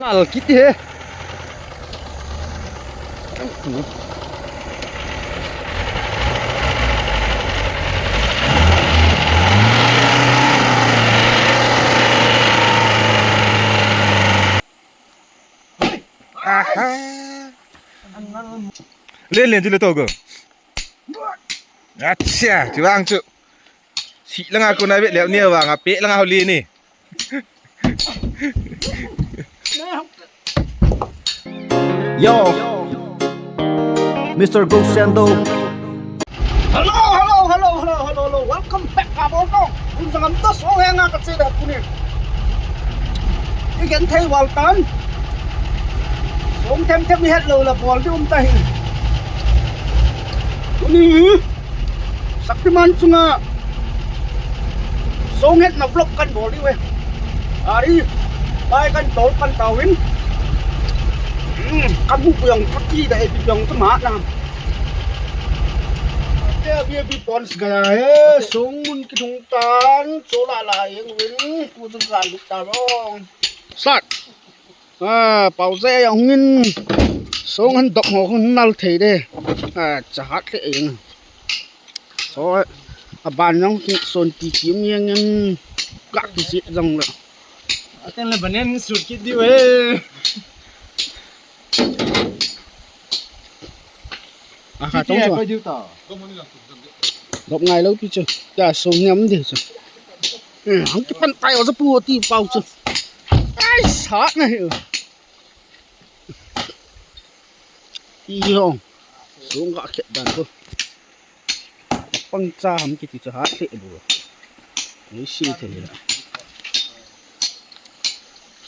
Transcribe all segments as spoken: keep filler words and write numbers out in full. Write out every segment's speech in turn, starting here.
Nal kiti he. Aha. Len len chu le to go. Acha, chu vang chu. Si langa ko na ve le ni vang a pe langa ho le ni. Yo, Mister Ghost Sando. Hello, hello, hello, hello, hello, hello. Welcome back, Kaboko. Kun sangam to so henga ka che da kuni. I gen thei wal tan. Song them them ni het lo la bol di um ta hi. Kuni. Shaktiman chunga song hetna vlog kan bol diu e. Ari, bai kan tol kan tauvin. Hmm, kan bu puyang pati da e puyang tu ma na. Te abi abi pon sgaya he, song mun kithung tan, chola la yeng win, tu tu kan ta rong. Sat. A, pau je a hungin song han dok ho hun nal thei de. A, cha hat le eng. So, a ban jong ki son ti kim yang in ka ki sit jong le. Aten le banen sut kit diu e. A kha tong so. Dop ngai lou pi chu. Ka so nyam de chu. Eh, hang kipan tai o sa pu ti pau chu. Ai, sat na hi. Ti hi hong. Song ka khet dan tu. Pang cha ham kiti cha hat le bu. Ni si the la.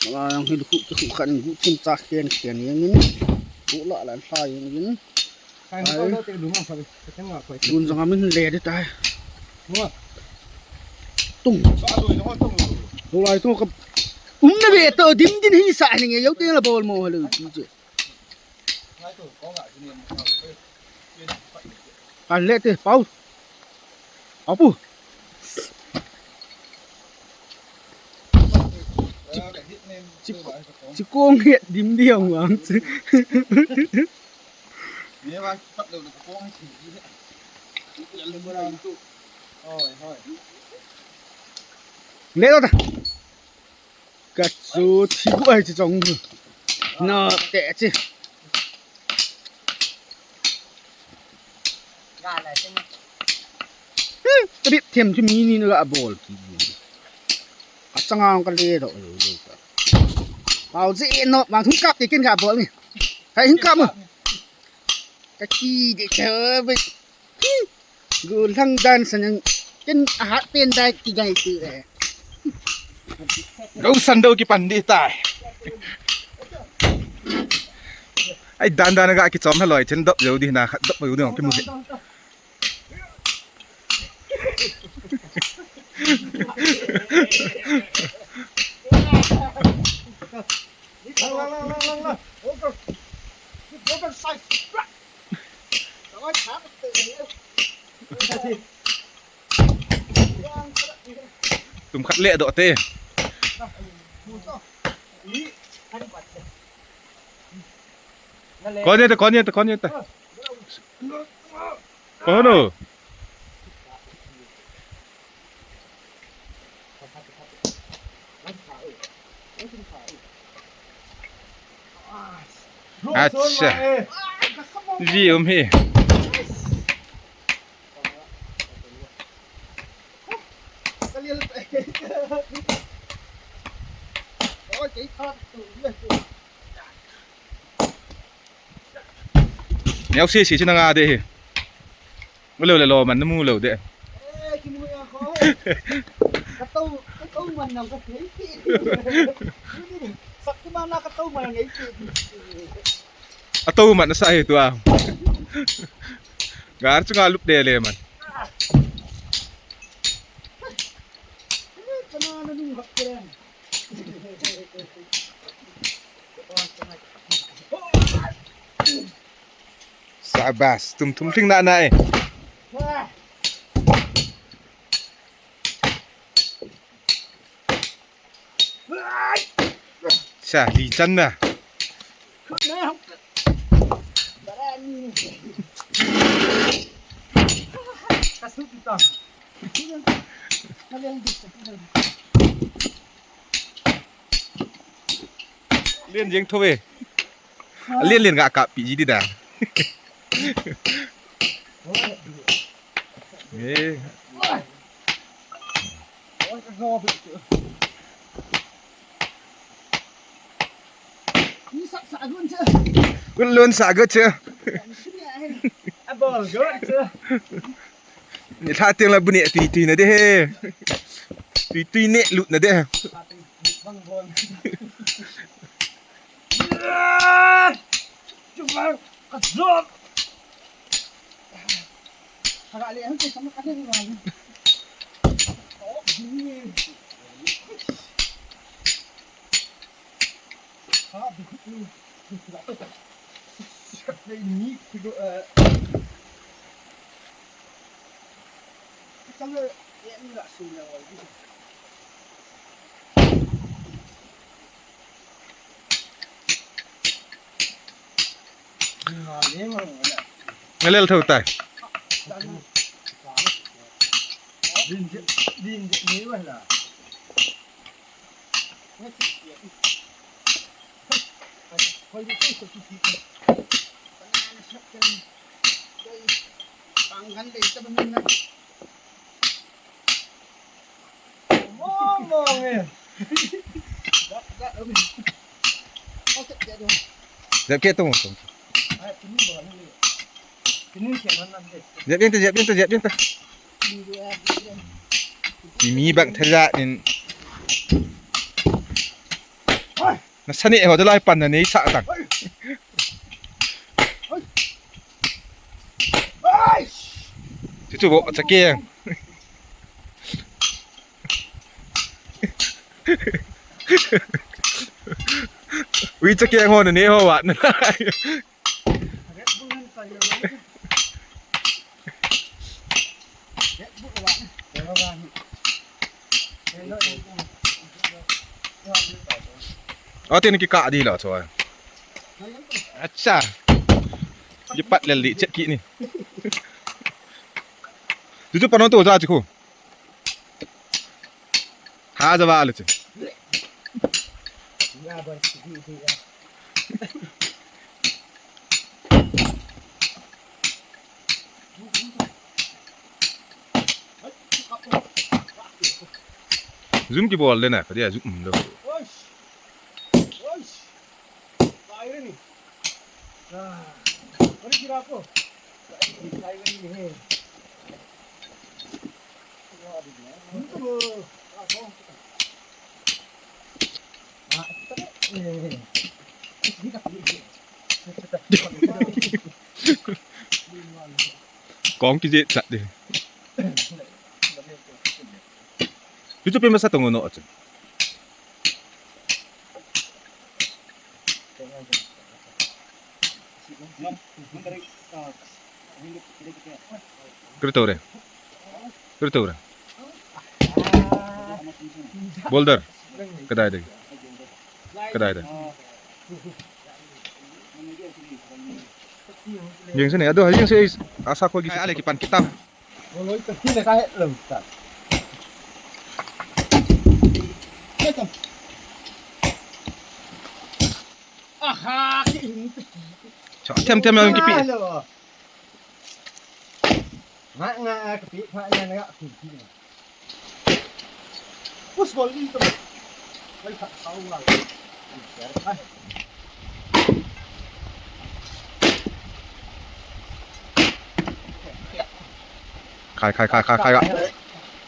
Mala yang hi khu khu khan gu thim cha khen khen yang in. Gu la lan hla yang in. Ai. Gun jong amin le de tai. Tung. Lo lai tung ka. Um na ve to dim din hi sa ni nge yo te la bol mo lo ti je. Kan le te pau. Apu. Chi, chi kong het dim diam wang chi. Le ta. Ka chu thi bu ai chi chong. No te chi. Ka bip them chu mi ni na ga bol ki. A changa ka le do lo lo ta. Pau je no ma thum kap ke ken ga bol ni. Hai hin kap mo. Ka ki de che be. Gu lang dan san ken a hat pen dai ki gai tu e. Ghost Sando kipan di tai. Ai dan dan ga kichom haloi chen dop jo di na khat dop jo di ki mu he. Tum khat le do te. Kon ye te, kon ye te, kon ye te. Kon o. Acha. Ji um hi. Neo si si chu na nga de hi. Mu lo le lo man na mu lo de. Eh, ki mu ya ko. Ka to, ka to man na ka thei. Sak ki man na ka to man ngai ki. A to man na sa hi tu a. Gar chu nga lup de le man. Ka na na nu hak ke. Sabas, tum tum thing na na e. Cha, li chan na. Lien jeng tho ve. Lien lien ga kap pi ji di da. Eh. Gun lun sa ga che. Ni tha tiang la bu ne tui tui na de he. Tui tui ne lut na de. Ngalel thou tai. Jep ke tung tung. Jep jeng ta, jep jeng ta, jep jeng ta. Imi bang thaja in. Na sani ho de lai pan na nei sa tang. Chu chu bo cha ke. Ui cha ke ho na nei ho wa na. Atin ki ka di la choi. Acha. Ye pat le li chet ki ni. Tutu panon to ja chi ko. Ha ja wa le chi. Zoom ki bol le na, ka dia zoom lo. Kong ki je chat de. Chu chu pe masa tong no chu. Kiri tau re. Kiri tau re. Boulder. Kadai de. Kadai de. Jeng sene, ado, jeng se, asa ko gi. Ale ki pan kita. Aha, ki hin. Cho, them, them, yang kipi. Nga, nga, kipi, pha, nga, nga, kipi. Push ball dito. Ay, sa, sa, sa. Khai, khai, khai, khai, khai.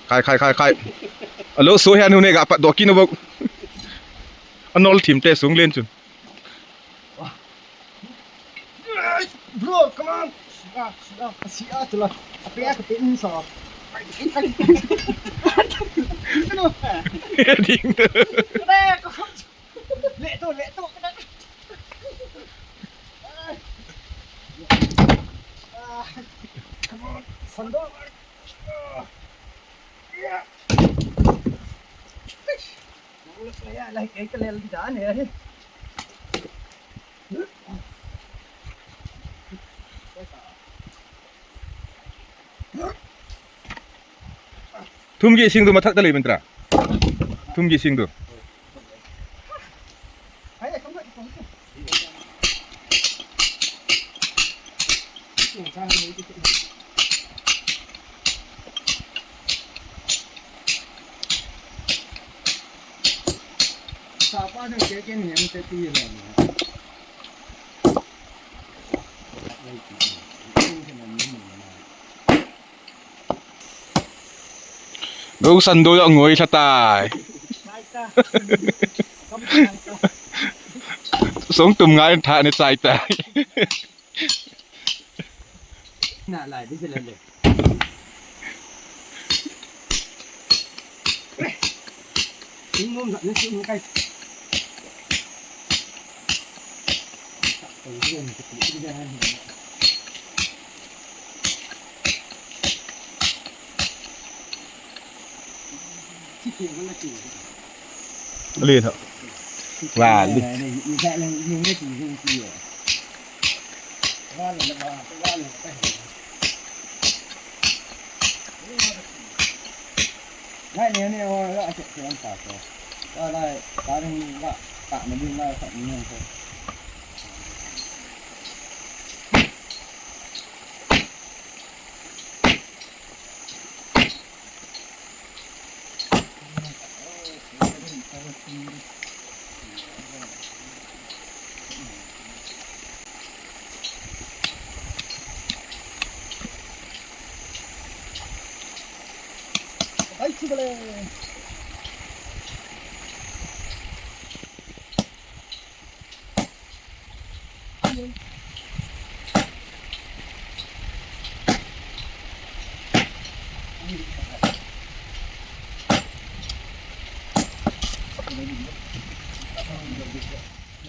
Khai, khai, khai, khai. Alo, so hian hun e ga pat doh kit na bok. Anol thim te sung len chun. Bro, come on. Siya, siya, siya, tula. Ape, ape, insa. Ding. Leto, leto. Come on, Sando. Yeah. Like, like, like, like, like, Thum gih sing du mathak ta lei min tra. Thum gih sing du. Gou san do yo ngoi sa tai. Song tum ngai tha ne chai tai. Na lai di sila le. Tingmom na ni tingkai. Li tho. Wa li.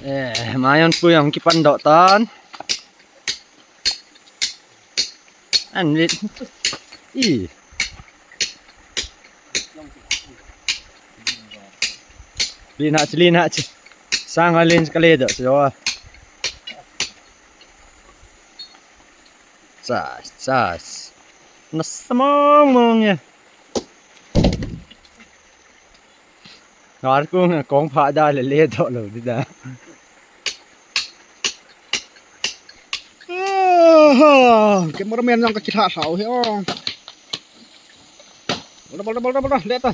Eh, mayon pu yang kipan dok tan. An lit. I. Lin ha chi, lin ha chi. Sang ha lin ka le do chi wa. Chas, chas. Na samong mong ya. Ngar kung kong pha da le le do lo di da. Cameraman jong ka kitha sao hi o. Bol, bol, bol, bol, bol, le ta.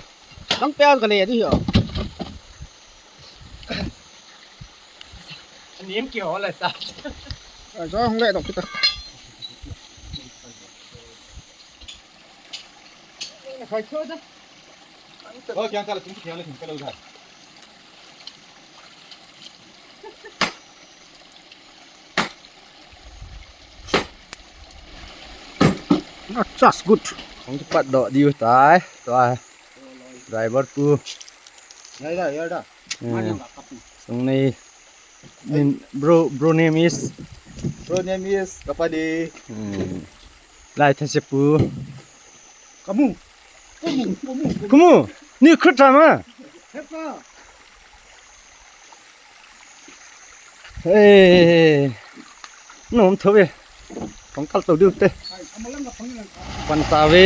Dang pia ka le di hi o. Ani em ki ho le ta. Ai, jong le dok kita. Khai cho da. Ơ, kiang cha le, tum kiang le, tum ka lo da. Not just good. Hong kipat doh diu tai. Tua. Driver pu. Ya da, ya da. Hmm. Sung ni. Nin, bro, bro name is? Bro name is Kapadi. Hmm. Lai tha se pu. Kamu. Kamu, kamu, kamu. Kamu. Ni khut ra ma. Hepa. Hey. Nom tho ve. Pangkal tau diu te. Pan ta ve.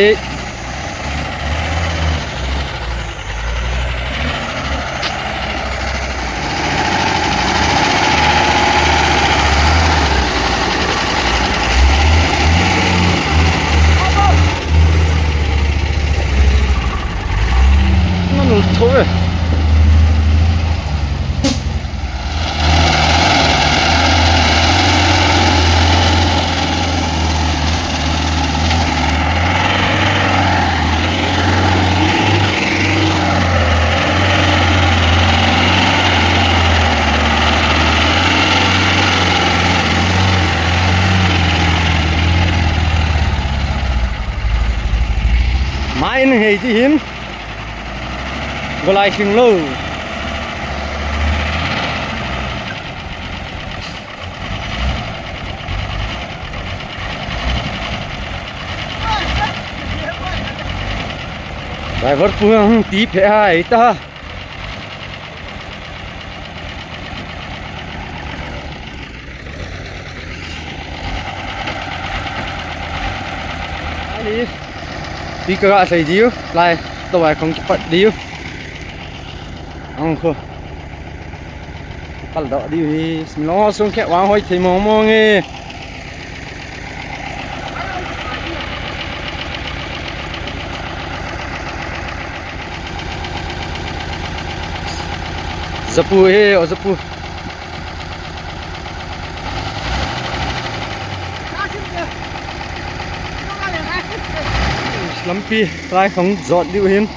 Nanu tho ve. Mai in hei ti hin. Golai hing lou. Driver pu hung ti phe hai ta. Ani. Ti ka ga sei diu lai. Tawai khong kipat diu. Ang khu. Kal do diu hi. Sing long sung khe wang hoi thei mong mong e. Zapu he, o zapu. Lampi lai khong jot diu hin.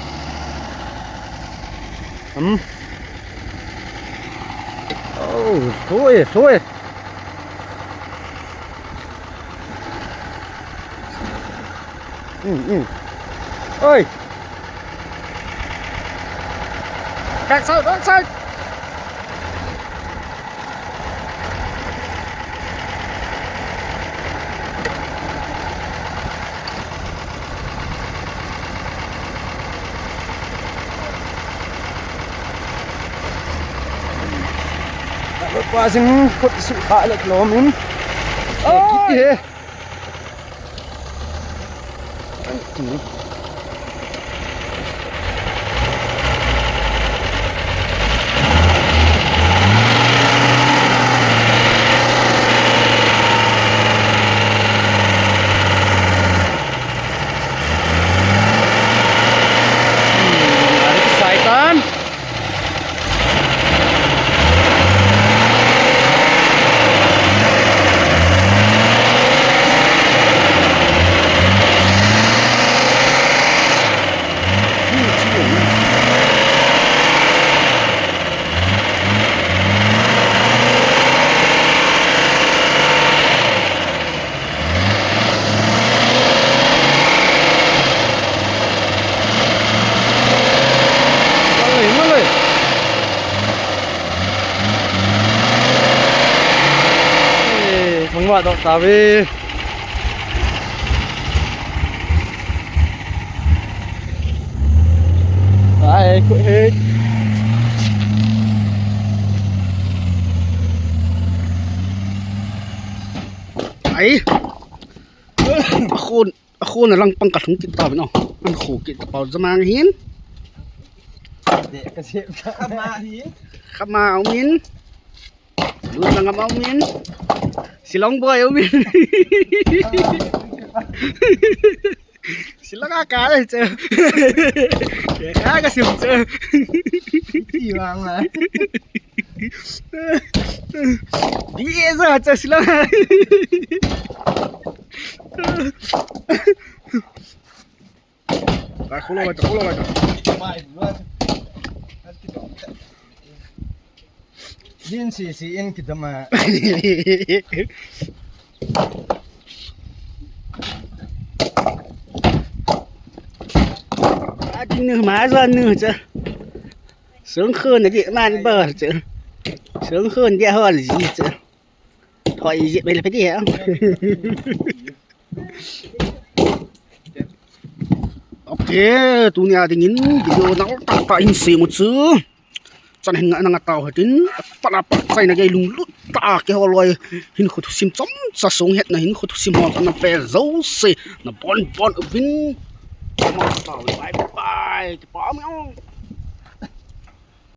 Hmm. Oh, thui, thui. Hmm, hmm. Oi. Back side, back side. Passing khut su kha le lom in. Oh, kiti he. Saitan. Malay, malay. Eh, mangwa dok tabi. Ai, ku hit. Ai. Akhun, akhun alang pang kalhung kit tauvin o. An khu kit tapau jamang hin. De, ka sep ka ama hi. Kama umin. Lun lang ama umin. Silong boy umin. Silong a ka le che. Ka ka sim che. Ti wang la. Bi e za cha sila. Ai, kholo, kholo, kholo. Din si, si in kita ma. Adin nu ma za nu cha. Sung khun na di man ba cha. Sung khun di hol ji cha. Thoi ji mai le pe di ha. Ok, tunia dingin video nal tah tah in sem u chu. Chan hin nga nang tau hatin, pala pa chai na gei lunglut tah ke holoi hin khu thusim chomcha sung hetna hin khu thusim hol na pe jouse na bon bon uvin. Bye bye. Kipa mai o.